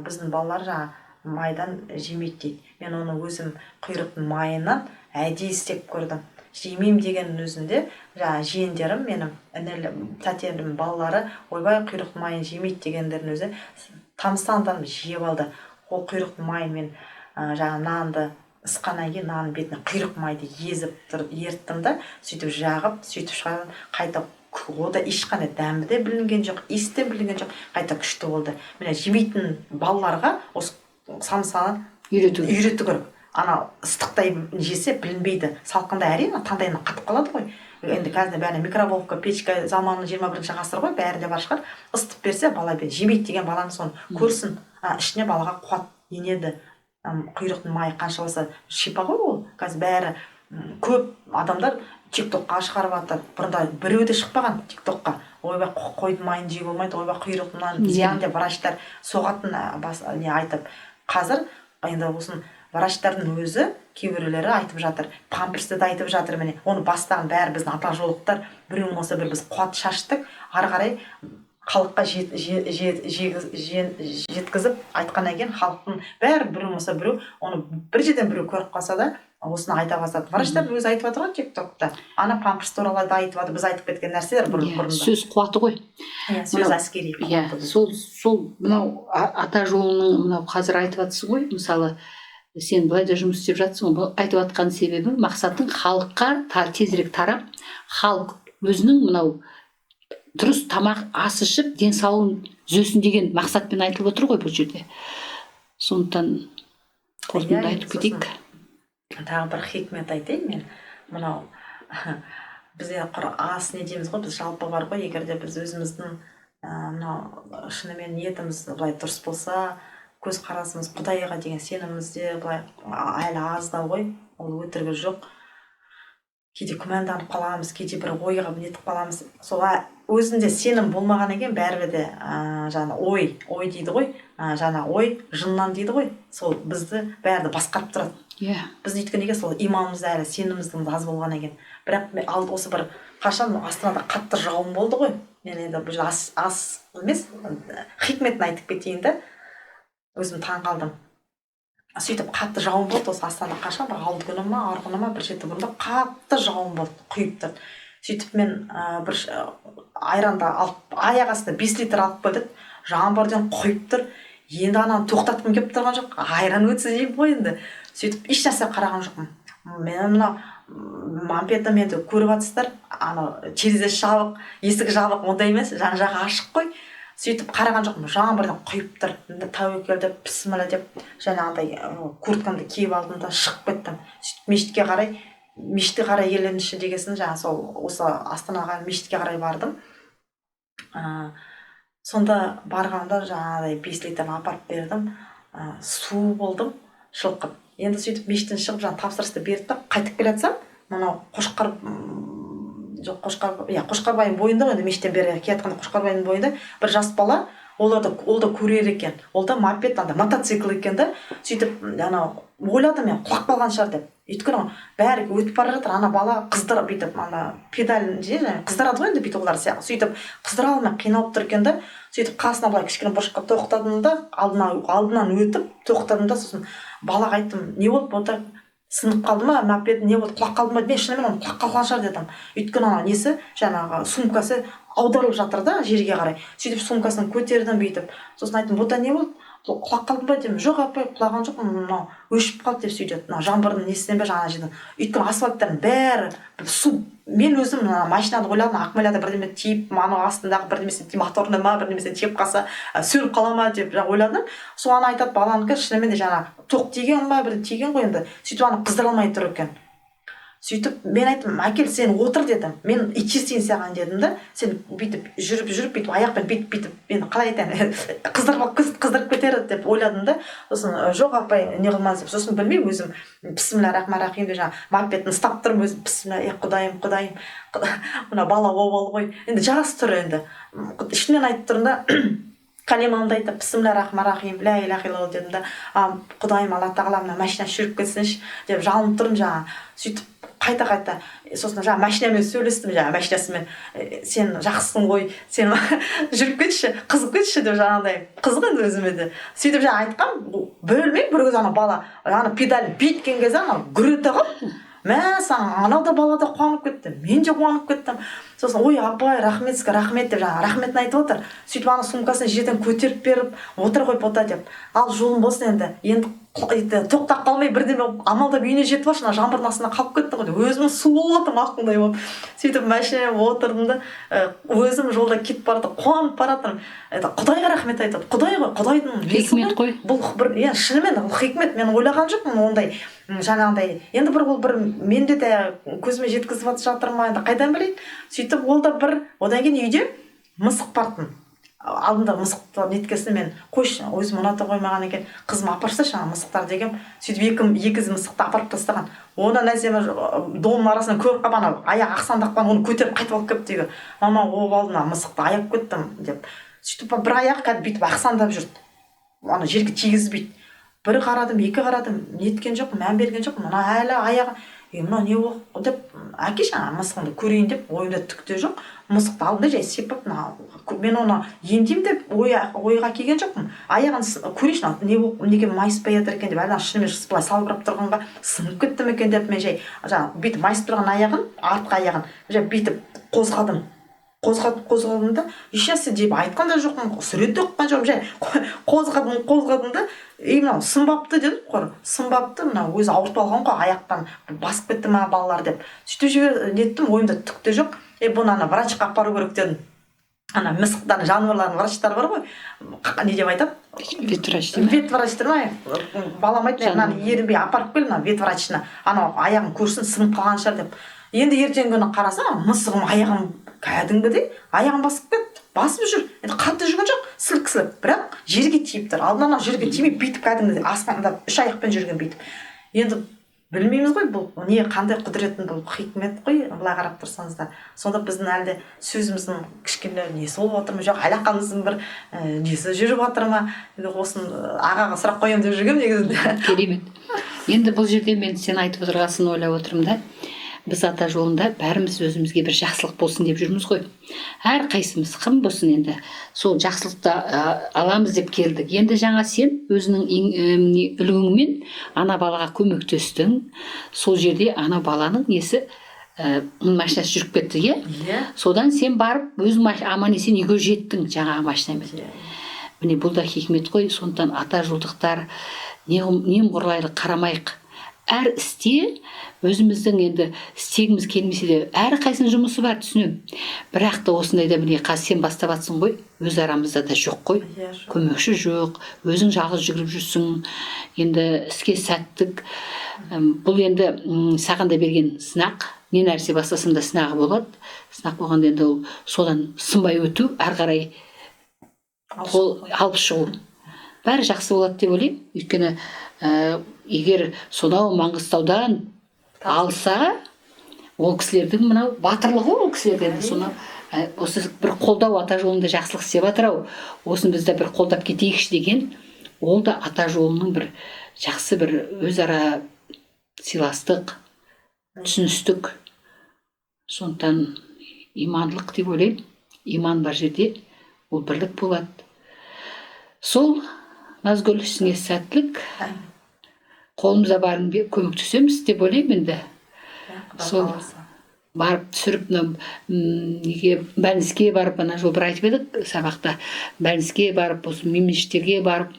біздің балалар жаңа майдан жемейді дейді. Мен оны өзім құйрықтың майынан әдейі істеп көрдім. Жемеймін дегеннің өзінде жаңа жиендерім, менің інілім, тәтемнің балалары ойбай құйрықтың майын жемейді дегендердің өзі тамсандан жеп алды. Ол құйрықтың майын мен жаңа нанды ысқаннан кейін нанның бетіне құйрық майды езіп тұрып еріттім да, сөйтіп жағып, сөйтіп шығардым. Қайта ода ешқандай дәмі де білінген жоқ, иісі де білінген жоқ, қайта күшті болды. Міне жемейтін балаларға осы самсаны үйрету керек. Ана ыстықтай жесе білінбейді, салқында әрине таңдайына қатып қалады ғой. Енді қазір бәріне микроволновка, печка заманы 21-ші ғасыр ғой, бәрінде бар шығар. Ысытып берсе бала жемейді деген баланы соны көрсін, ішіне балаға қуат енеді. Құйрықтың майы қанша болса шипа ғой ол. Қазір бәрі көп адамдар TikTok-қа шығарып жатыр. Бұрында біреу де шықпаған TikTok-қа. Ойбай, қойдың майын жеуге болмайды, ойбай, құйрық мынаны бізге де врачтар соғатын не айтып. Қазір енді осын врачтардың өзі кейбіреулері айтып жатыр, памперсті де айтып жатыр. Міне, оны бастаған бәрі біздің ата жолықтар. Біреу болмаса бір біз қуат шаштық, ары қарай халыққа жеткізіп айтқаннан кейін халықтың бәрі біреу болмаса біреу оны бір жерден біреу көріп қалса да осыны айта бастады. Врачтардың өзі айтып жатыр ғой тик-токта, ана памперс туралы да айтып жатыр. Біз айтып кеткен нәрселер бұрын. Сөз қуаты ғой. Иә, сөз әскери. Иә, сол мынау ата жолының мынау қазір айтып жатсыз ғой, мысалы, сен былай да жұмыс істеп жатсың ғой. Айтып жатқан себебі, мақсатың халыққа тезірек тарап, халық өзінің мынау дұрыс тамақ ас ішіп, денсаулығын түзесін деген мақсатпен айтылып отыр ғой бұл жерде. Сондықтан қорытынды айтып кетейік. Тағы бір хикмет айтайын мен. Мынау бізде құр ас не дейміз ғой, біз жалпы бар ғой, егер де біз өзіміздің мынау шынымен ниетіміз былай дұрыс болса, көзқарасымыз, Құдайға деген сеніміміз де былай әлі аздау ғой, ол өтірігі жоқ. Кейде күмәнданып қаламыз, кейде бір ойға нетіп қаламыз. Сол өзінде сенім болмағаннан кейін бәрібір де жаңа ой дейді ғой, жаңа ой жыннан дейді ғой, сол бізді бәрі басқарып тұрады. Иә. Біз өйткені неге сол иманымыз әлі, сеніміміздің аз болғаннан кейін. Бірақ мен осы бір қашан Астанада қатты жауын болды ғой, мен енді бұл жерде ас емес, хикметін айтып кетейін да, өзім таң қалдым. Сөйтіп қатты жауын болды осы Астанада, қашан бір алды күні ма, арғы күні ма, бір жеті бұрында қатты жауын болды, құйып тұрды. Сөйтіп мен бір айранды алып, аяқ астында 5 литр алып келдік, жаңбырдан құйып тұр. Енді ананы тоқтатқым келіп тұрған жоқ, айран өтсе деймін ғой енді. Сөйтіп еш нәрсе қараған жоқпын. Мен мына мопедім енді көріп жатсыздар, анау терезесі жабық, есігі жабық, ондай емес, жан жағы ашық қой. Сөйтіп қараған жоқпын, жаңбырдан құйып тұр. Тәуекел деп, пісміллә деп, жаңағыдай курткамды киіп алдым да шығып кеттім. Сөйтіп мешітке қарай келіңізші дегесін, жаңа сол осы Астанаға мешітке қарай бардым. Сонда барғанда жаңағыдай 5 литрін апарып бердім, су болдым шылқып. Енді сөйтіп мешіттен шығып, жаңа тапсырысты берді да қайтып келе жатсам, мынау Қошқар, жоқ, Қошқар, иә, Қошқарбайдың бойында ғой енді, мешіттен бері келе жатқанда Қошқарбайдың бойында бір жас бала, ол да курьер екен, ол да мопед, анда мотоцикл екен да. Сөйтіп анау ойладым мен, құлап қалған шығар деп. Өйткені бәрі өтіп бара жатыр, ана бала қыздырып бүйтіп ана педаль қыздырады ғой енді бүйтіп олар сияқты. Сөйтіп қыздыра алмай қиналып тұр екен да. Сөйтіп қасына былай кішкене бұрышқа тоқтадым да, алдынан өтіп тоқтадым да, сосын балаға айттым, не болды, бота сынып қалды ма мопед, не болды, құлап қалды ма? Мен шынымен оны құлап қалған шығар дедім. Өйткені ана несі, жаңағы сумкасы аударылып жатыр да жерге қарай. Сөйтіп сумкасын көтердім бүйтіп. Сосын айттым, бота не болды, құлап қалдың ба дедім. Жоқ апай, құлаған жоқпын, мынау өшіп қалды деп сөйтеді. Мына жаңбырдың несінен бе жаңа жерден. Өйткені асфальттардың бәрі су. Мен өзім мына машинаны ойладым, аккумулятор бірдеме тиіп, анау астындағы бірдемесі тиіп, моторына ма бірдемесі тиіп қалса, сөніп қала ма деп ойладым. Сол ана айтады, баланікі шынымен де жаңа тоқ тиген ба, бір тиген ғой енді. Сөйтіп аны қыздыра алмай тұр екен. Сөйтіп мен айттым, әкел сен отыр дедім, мен итшесейін саған дедім да. Сен бүйтіп жүріп жүріп бүйтіп аяқпен бүйтіп бүйтіп, мен қалай айтайын, қыздырып кетер деп ойладым да. Сосын жоқ апай, не қылмаңыз деп. Сосын білмеймін өзім, бісміллә рахман рахим деп жаңа мопедін ұстап тұрмын өзім, бісміллә, е құдайым, құдайым, мына бала обал ғой енді, жас тұр енді, ішімнен айтып тұрмын да. Калимамды айтып, бісміллә рахман рахим, ля иляха иллалла дедім да, құдайым, Алла тағала, мына машина жүріп кетсінші деп жалынып тұрмын жаңа. Сөйтіп қайта-қайта, сосын жаңа машинамен сөйлестім, жаңа машинасымен, сен жақсысың ғой, сен жүріп кетші, қызып кетші деп жаңағыдай, қызық енді өзіме де. Сөйтіп жаңа айтқам, білмеймін, бір кезде ана бала ана педаль бүйткен кезде ана гүр ете қалды. Мә саған, анау да бала да қуанып кетті, мен де қуанып кеттім. Сосын ой апай, рахмет сізге, рахмет деп жаңа рахметін айтып отыр. Сөйтіп ана сумкасын жерден көтеріп беріп, отыр ғой бота деп. Ал жолың болсын енді, енді тоқтап қалмай бірдеме амалдап үйіне жетіп алшы, ана жаңбырдың астында қалып кеттің ғой деп. Өзім су болып отырмын ақтыңдай болып. Сөйтіп машинаға отырдым да, өзім жолда кетіп бара жатып, қуанып бара жатырмын. Это Құдайға рахмет айтады. Құдай ғой, Құдайдың несі Хикмет қой. Бұл бір, иә, шынымен ол хикмет. Мен ойлаған жоқпын ондай, жаңағындай. Енді бір ол бір менде де көзіме жеткізіп жатыр ма енді, қайдан білейін. Сөйтіп ол да бір, одан кейін үйде мысық бартын. Алдында мысықты неткесін мен қойшы, өзім ұната қоймаған екен, қызым апарып тасташы ана мысықтар дегем. Сөйтіп екі мысықты апарып тастаған. Одан Әсема домның арасынан көріп қалып, ана аяғы ақсаңдап қалған, оны көтеріп қайтып алып келіпті үйге. Мама, обалды, мына мысықты аяп кеттім деп. Сөйтіп бір аяғы кәдімгі бүйтіп ақсаңдап жүрді, ана жерге тигізбейді. Бір қарадым, екі қарадым, неткен жоқпын, мән берген жоқпын. Мына әлі аяғы, мынау не болды деп, әкеші ана мысығыңды көрейін деп, ойымда түк те жоқ. Мысықты алдым да жай сипап, мына мен оны емдеймін деп ойға келген жоқпын. Аяғын көрейінші, мынау не болып, неге майыспай жатыр екен деп, әлі шынымен былай салбырап тұрғанға сынып кетті ме екен деп, мен жай жаңағы бүйтіп майысып тұрған аяғын, артқы аяғын жай бүйтіп қозғадым. Қозғадым да, ешнәрсе деп айтқан да жоқпын, сүрет те оқыған жоқпын, жай қозғадым да, ей, мынау сынбапты дедім қор, сынбапты, мынау өзі ауыртып алған ғой, аяқтан басып кетті ма балалар деп. Сөйтіп жібер неттім, ойымда түк те жоқ. Е, бұны ана врачқа апару керек дедім. Ана мысықтардың, жануарлардың врачтары бар ғой, не деп айтады? Ветврач дей ме? Ветврач ма? Балам айтты, мынаны ерінбей апарып кел мына ветврачына, анау аяғын көрсін, сынып қалған шығар деп. Енді ертеңгі күні қарасам, мысығым аяғын кәдімгідей аяғын басып кетті, басып жүр. Енді қатты жүрген жоқ, сілк сілк, бірақ жерге тиіп тұр. Алдынан анау жерге тимей бүйтіп кәдімгідей аспандап үш аяқпен жүрген бүйтіп. Енді білмейміз ғой, бұл не, қандай құдіретін, бұл хикмет қой, былай қарап тұрсаңыздар. Сонда біздің әлі де сөзіміздің кішкене несі болып жатыр ма, жоқ алақанымыздың бір несі жүріп жатыр ма? Енді осыны ағаға сұрақ қоямын деп жүргенмін негізінде. Керемет. Енді бұл жерде мен сен айтып отырғасын ойлап отырмын да, біз ата жолында бәріміз өзімізге бір жақсылық болсын деп жүрміз ғой. Әрқайсымыз кім болсын енді сол жақсылықты аламыз деп келдік. Енді жаңа сен өзіңнің үлгіңмен ана балаға көмектестің. Сол жерде ана баланың несі, машинасы жүріп кетті, иә? Иә. Содан сен барып өз аман есен үйге жеттің жаңағы машинамен. Міне, бұл да хикмет қой. Сондықтан ата жолдықтар немқұрайлы қарамайық. Әр істе өзіміздің енді істегіміз келмесе де әрқайсының жұмысы бар, түсінемін. Бірақ та осындайда міне қазір сен бастап жатсың ғой, өз арамызда да жоқ қой. Иә, жоқ. Көмекші жоқ, өзің жалғыз жүгіріп жүрсің. Енді іске сәттік. Бұл енді саған да берген сынақ. Не нәрсе бастасаң да сынағы болады. Сынақ болғанда енді ол содан сынбай өту, әрі қарай қол алып шығу. Бәрі жақсы болады деп ойлаймын. Өйткені егер сонау Маңғыстаудан алса, ол кісілердің мынау батырлығы ол кісілердің енді сонау, осы бір қолдау ата жолында жақсылық істеп жатыр ау, осыны біз де бір қолдап кетейікші деген, ол да ата жолының бір жақсы бір өзара сыйластық, түсіністік. Сондықтан имандылық деп ойлаймын. Иман бар жерде ол бірлік болады. Сол Назгүл, ісіңе сәттілік. Қолымызда барын көмектесеміз деп ойлаймын енді. Сол барып түсіріп, мынау, неге бәлніске барып, ана жол бір айтып едік сабақта, бәлніске барып, осы мешіттерге барып,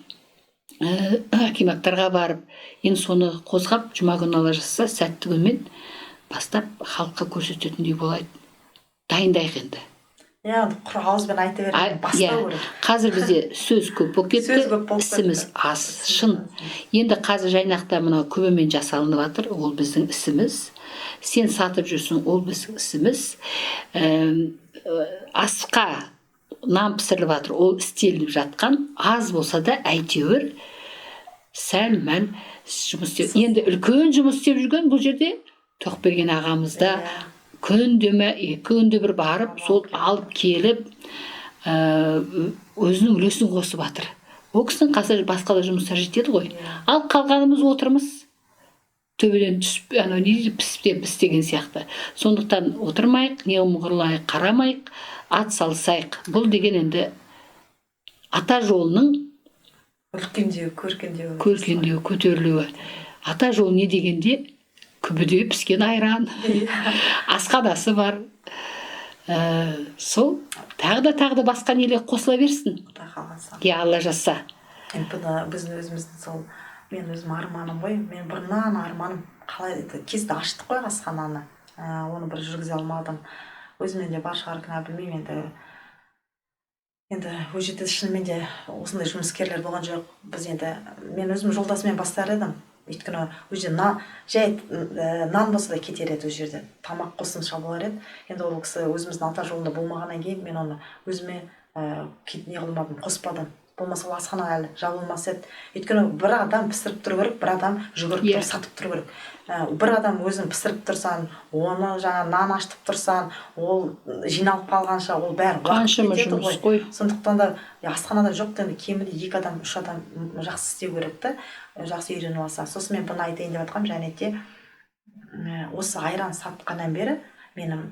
акиматтарға барып, енді соны қозғап, жұма күні Алла жазса, сәтті күнмен бастап халыққа көрсететіндей болайық. Дайындайық енді. Иә, құр ауызбен айта бермей, бастау керек. Қазір бізде сөз көп болып кетті, Сөз көп болып кетті. ісіміз аз, шын. Енді қазір жайнақта мынау күбімен жасалынып жатыр, ол біздің ісіміз. Сен сатып жүрсің, ол біздің ісіміз. Асқа нан пісіріліп жатыр, ол істелініп жатқан, аз болса да әйтеуір сәл мәл жұмыс істеп. Енді үлкен жұмыс істеп жүрген бұл жерде Тоқберген ағамыз да күнде ме, екі күнде бір барып, сол алып келіп, өзінің үлесін қосып жатыр. Ол кісінің қазір басқа да жұмыстар жетеді ғой. Ал қалғанымыз отырмыз. Төбеден түсіп, анау не дейді, піс те піс деген сияқты. Сондықтан отырмайық, немқұрайлы қарамайық, ат салысайық. Бұл деген енді ата жолының үлкендеуі, көркендеуі. Көркендеуі, көтерілуі. Ата жолы не дегенде күбіде піскен айран, асқанасы бар. Сол тағы да, тағы да басқа нелер қосыла берсін. Құдай қаласа. Я Алла жазса. Енді бұны біздің өзіміздің сол, мен өзім арманым ғой, мен бұрыннан арманым, қалай еді, кезді аштық қой асхананы. Оны бір жүргізе алмадым. Өзімнен де бар шығар кінә, білмеймін енді. Енді ол жерде шынымен де осындай жұмыскерлер болған жоқ. Біз енді, мен өзім жолдасыммен бастар едім. Өйткені ол жерде жай нан болса да кетер еді ол жерде. Тамақ қосымша болар еді. Енді ол кісі өзіміздің ата жолында болмағаннан кейін мен оны өзіме Не қылмадым, қоспадым. Болмаса ол асхана әлі жабылмас еді. Өйткені бір адам пісіріп тұру керек, бір адам жүгіріп тұрып сатып тұру керек. Бір адам өзің пісіріп тұрсаң, оны жаңа нан ашытып тұрсаң, ол жиналып қалғанша ол бәрі уақыт Қаншама кетеді жұмыс ғой. қой. Сондықтан да асханада жоқ дегенде кемінде 2 адам, 3 адам жақсы істеу керек та, жақсы үйреніп алса. Сосын мен бұны айтайын деп жатқаным, және де осы айран сатқаннан бері менің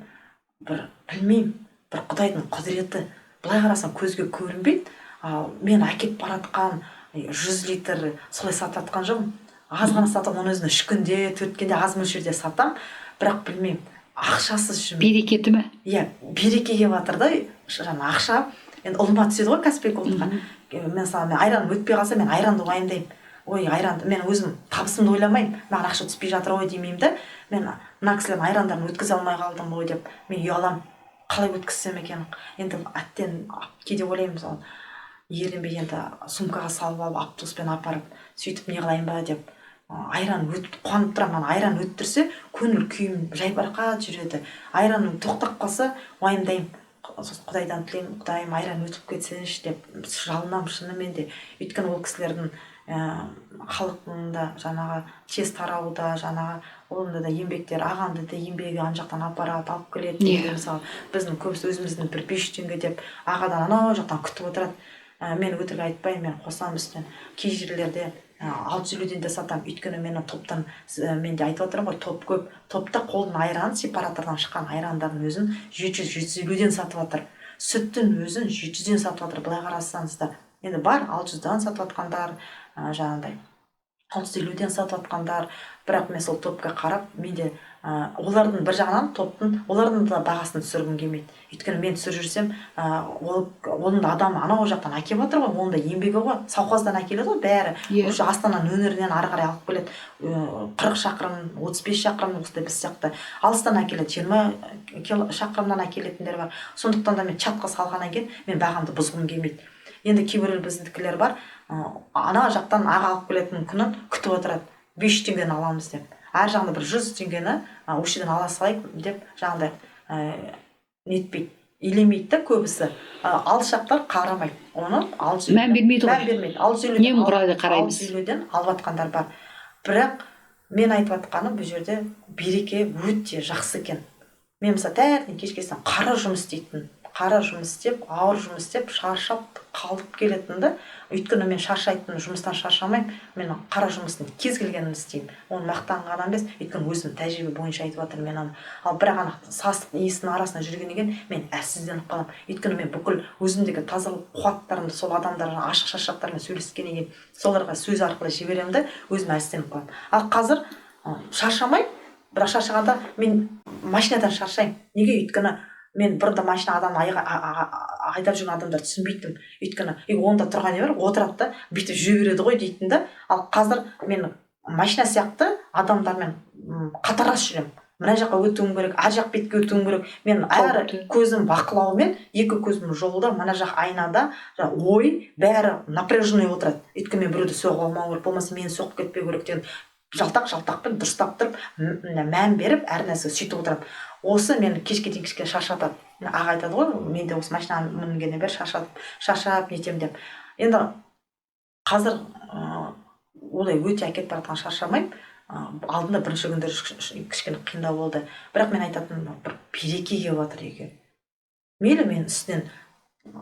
бір білмеймін, бір Құдайдың құдіреті, былай қарасаң көзге көрінбейді. Ал мен әкеп баратқан 100 литр солай сатып жатқан жоқпын. Аз ғана сатамын, оның өзін 3 күнде, 4 күнде аз мөлшерде сатамын, бірақ білмеймін, ақшасыз жүрмін. Берекеті ме? Иә, береке келіп жатыр да, жаңа ақша. Енді ұлыма түседі ғой Каспий Голдқа. Мен мысалы, мен айраным өтпей қалса, мен айранды уайымдаймын. Ой, айранды, мен өзім табысымды ойламаймын, маған ақша түспей жатыр ғой демеймін да. Мен мына кісілердің айрандарын өткізе алмай қалдым ғой деп мен ұяламын. Қалай өткізсем екен? Енді әттен кейде ойлаймын, мысалы, ерінбей енді сумкаға салып алып автобуспен апарып, сөйтіп не қылайын ба деп. Айран өтіп қуанып тұрамын. Ана айран өттірсе, көңіл күйім жайбарақат жүреді. Айраным тоқтап қалса, уайымдаймын. Сосын Құдайдан тілеймін, Құдайым, айран өтіп кетсінші деп жалынамын шынымен де. Өйткені ол кісілердің, халықтың да жаңағы тез тарауда, жаңағы оның да еңбектері, ағамды да еңбегі ана жақтан апарады, алып келеді. Мысалы, біздің көбісі өзіміздің бір 500 теңге деп ағадан анау жақтан күтіп отырады. Мен өтірік айтпаймын, мен қосамын үстінен. Кей жерлерде 650-ден де сатамын. Өйткені мені топтан, мен де айтып отырмын ғой, топ көп. Топта қолдың айраны, сепаратордан шыққан айрандардың өзін жеті жүз, жеті жүз елуден сатып жатыр. Сүттің өзін жеті жүзден сатып жатыр, былай қарасаңыздар. Енді бар алты жүзден сатып жатқандар, жаңағыдай алты жүз елуден сатып жатқандар. Бірақ мен сол топқа қарап, мен де, олардың бір жағынан топтың, олардың да бағасын түсіргім келмейді. Өйткені мен түсіріп жүрсем, оның да адамы анау жақтан әкеліп жатыр ғой, оның да еңбегі ғой, совхоздан әкеледі ғой бәрі. Уже Астананың өңірінен ары қарай алып келеді. 40 шақырым, 35 шақырым осындай біз сияқты. Алыстан әкеледі, 20 шақырымнан әкелетіндер бар. Сондықтан да мен чатқа салғаннан кейін мен бағамды бұзғым келмейді. Енді кейбіреулер біздікілер бар, ана жақтан аға алып келетін күнін күтіп отырады. 500 теңгені аламыз деп. Ар жағында бір 100 теңгені, осы жерден ала салайық деп жаңағыдай, нетпейді, елемейді да көбісі. Алыс жақтар қарамайды. Оны алты жүз Мән бермейді ғой. Мән бермейді. Алты жүз елуден Немқұрайлы қараймыз. алты жүз елуден алып жатқандар бар. Бірақ мен айтып жатқаным, бұл жерде береке өте жақсы екен. Мен мысалы таңертең кешке қара жұмыс істейтін, қара жұмыс істеп, ауыр жұмыс істеп, шаршап қалып келетін да. Өйткені мен шаршайтын жұмыстан шаршамаймын, мен қара жұмыстың кез келгенін істеймін. Оны мақтанғаннан емес, өйткені өзім тәжірибе бойынша айтып жатырмын мен оны. Ал бірақ ана сасық иісінің арасында жүргеннен кейін мен әлсізденіп қаламын. Өйткені мен бүкіл өзімдегі тазалық қуаттарымды сол адамдарға, ашық шашақтармен сөйлескеннен кейін соларға сөз арқылы жіберемін да, өзім әлсізденіп қаламын. Ал қазір, шаршамаймын, бірақ шаршағанда мен машинадан шаршаймын. Неге? Өйткені мен бұрында машина адам айдап жүрген адамдар түсінбейтінмін. Өйткені, онда тұрған не бар, отырады да, бүйтіп жүре береді ғой дейтін да. Ал қазір мен машина сияқты адамдармен, қатарлас жүремін. Мына жаққа өтуім керек, ар жақ бетке өтуім керек. Мен әр Қауіпті. көзім бақылаумен, екі көзім жолда, мына жақ айнада, жаңа ой бәрі напряженный отырады. Өйткені мен біреуді соғып алмау керек, болмаса мені соғып кетпеу керек деген жалтақ жалтақпен дұрыстап тұрып, мән беріп, әр нәрсе сөйтіп отырамын. Осы мені кешке дейін кішкене шаршатады. Аға айтады ғой, мен де осы машинаға мінгеннен бері шаршап нетемін деп. Енді қазір, олай өте әкетіп бара жатқан шаршамаймын. Алдында бірінші күндері кішкене қиындау болды. Бірақ мен айтатыным, бір береке келіп жатыр үйге. Мейлі мен үстінен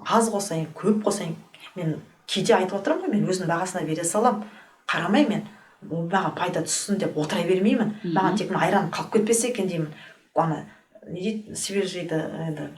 аз қосайын, көп қосайын. Мен кейде айтып отырмын ғой, мен өзімнің бағасына бере саламын. Қарамай мен, ол маған пайда түссін деп отыра бермеймін. Маған тек мына айран қалып кетпесе екен деймін. Ана не дейді, свежийді енді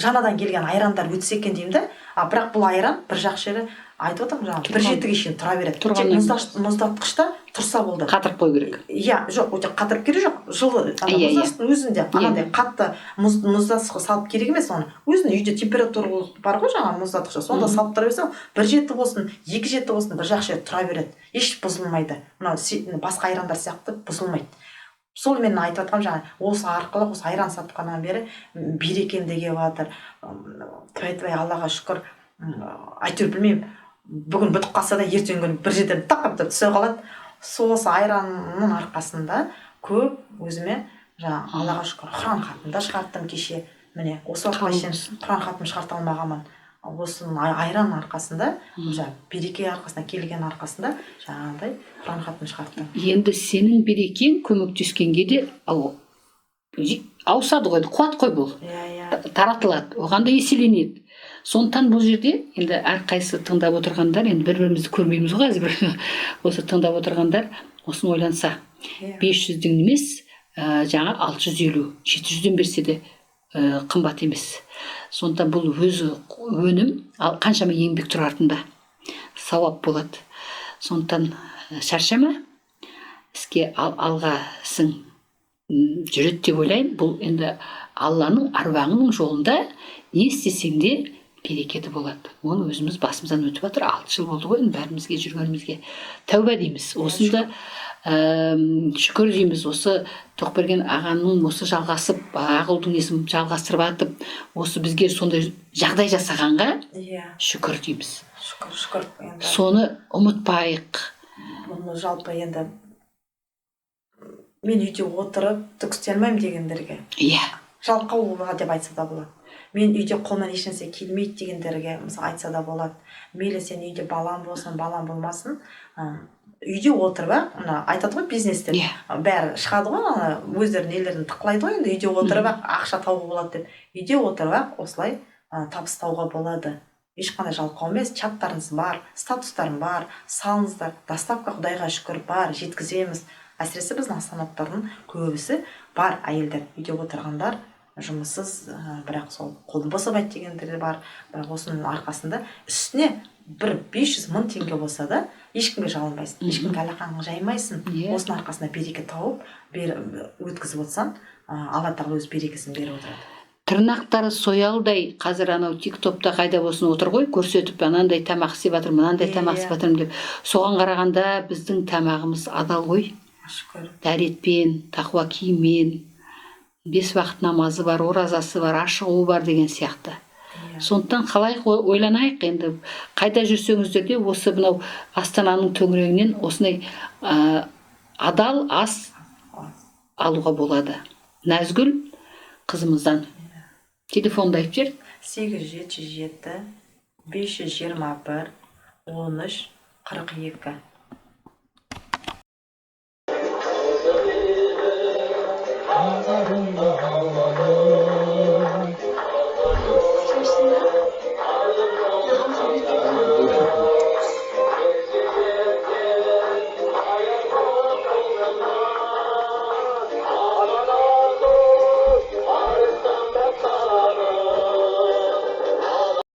жаңадан келген айрандар өтсе екен деймін да. А бірақ бұл айран бір жақсы жері, айтып отырмын жаңа, бір жетіге шейін тұра береді. Тек Тұрғаннан мұздатқышта тұрса болды. Қатырып қою керек. Иә, жоқ, өте қатырып керек жоқ. Жылы, ана мұздатқыштың өзінде анандай қатты мұздатқышқа салып керек емес оны. Өзінің үйде температура бар ғой жаңа мұздатқышта, сонда салып тұра берсе, бір жеті болсын, екі жеті болсын, бір жақсы жері тұра береді. Еш бұзылмайды. Мынау басқа айрандар сияқты бұзылмайды. Сол мен айтып жатқаным жаңа, осы арқылы, осы айран сатқаннан бері берекем де келіп жатыр. Тәй-тәй, Аллаға шүкір, әйтеуір білмеймін, бүгін бітіп қалса да ертеңгі күні бір жерден тақ етіп түсе қалады. Сол осы айранның арқасында көп өзіме жаңа Аллаға шүкір, Құран хатымды шығарттым кеше. Міне, осы уақытқа Қабыл шейін болсын. Құран хатым шығарта алмағанмын. Осының айран арқасында, жаңа береке арқасында, келген арқасында жаңағыдай құран хатым шығарттым. Енді сенің берекең көмектескенге де ауысады ғой, қуат қой бұл. Иә, иә. Таратылады, оған да еселенеді. Сондықтан бұл жерде енді әрқайсысы тыңдап отырғандар, енді бір-бірімізді көрмейміз ғой қазір, осы тыңдап отырғандар осыны ойланса, 500-ден емес, жаңа 650, 700-ден берсе де, қымбат емес. Сондықтан бұл өзі өнім, ал қаншама еңбек тұр артында, сауап болады. Сондықтан шаршама, іске алға ісің жүреді деп ойлаймын. Бұл енді Алланың аруағының жолында не істесең де берекеті болады. Оны өзіміз басымыздан өтіп жатыр. 6 жыл болды ғой енді бәрімізге жүргенімізге. Тәуба дейміз. Осында, шүкір дейміз. Осы Тоқберген ағаның осы жалғасып, Ақұлдың несін жалғастырып атып, осы бізге сондай жағдай жасағанға шүкір дейміз. Шүкір, шүкір енді. Соны ұмытпайық. Бұны жалпы енді мен үйде отырып түк істей алмаймын дегендерге. Жалқау деп айтса да болады. Мен үйде қолымнан ешнәрсе келмейді дегендерге мысалы айтса да болады. Мейлі сен үйде балам болсын, балам болмасын, үйде отырып, мына айтады ғой бизнесте. Бәрі шығады ғой, ана өздерінің нелерін тықылайды ғой енді, үйде отырып ақ ақша табуға болады деп. Үйде отырып ақ осылай, табыс табуға болады. Ешқандай жалқау емес, чаттарыңыз бар, статустарым бар, салыңыздар, доставка Құдайға шүкір бар, жеткіземіз. Әсіресе біздің астаналықтардың көбісі бар әйелдер, үйде отырғандар, жұмыссыз, бірақ сол қолым босамайды дегендер де бар. Бірақ осының арқасында үстіне бір 500 мың теңге болса да ешкімге жалынбайсың, ешкімге алақаныңды жаймайсың. Осының арқасында береке тауып, өткізіп отырсаң, Алла тағала өз берекесін беріп отырады. Тырнақтары соялдай қазір анау тик-токта қайда болсын отыр ғой, көрсетіп, анандай тамақ істеп жатырмын, мынандай тамақ істеп жатырмын деп. Соған қарағанда біздің тамағымыз адал ғой. Шүкір. Дәретпен, тақуа киіммен, 5 уақыт намазы бар, оразасы бар, ашығуы бар деген сияқты. Сондықтан қалай ойланайық енді, қайда жүрсеңіздер де осы мынау Астананың төңірегінен осындай, адал ас алуға болады. Назгүл қызымыздан. Телефонды айтып жібер. Сегіз жеті жеті, бес жүз жиырма бір, он үш, қырық екі.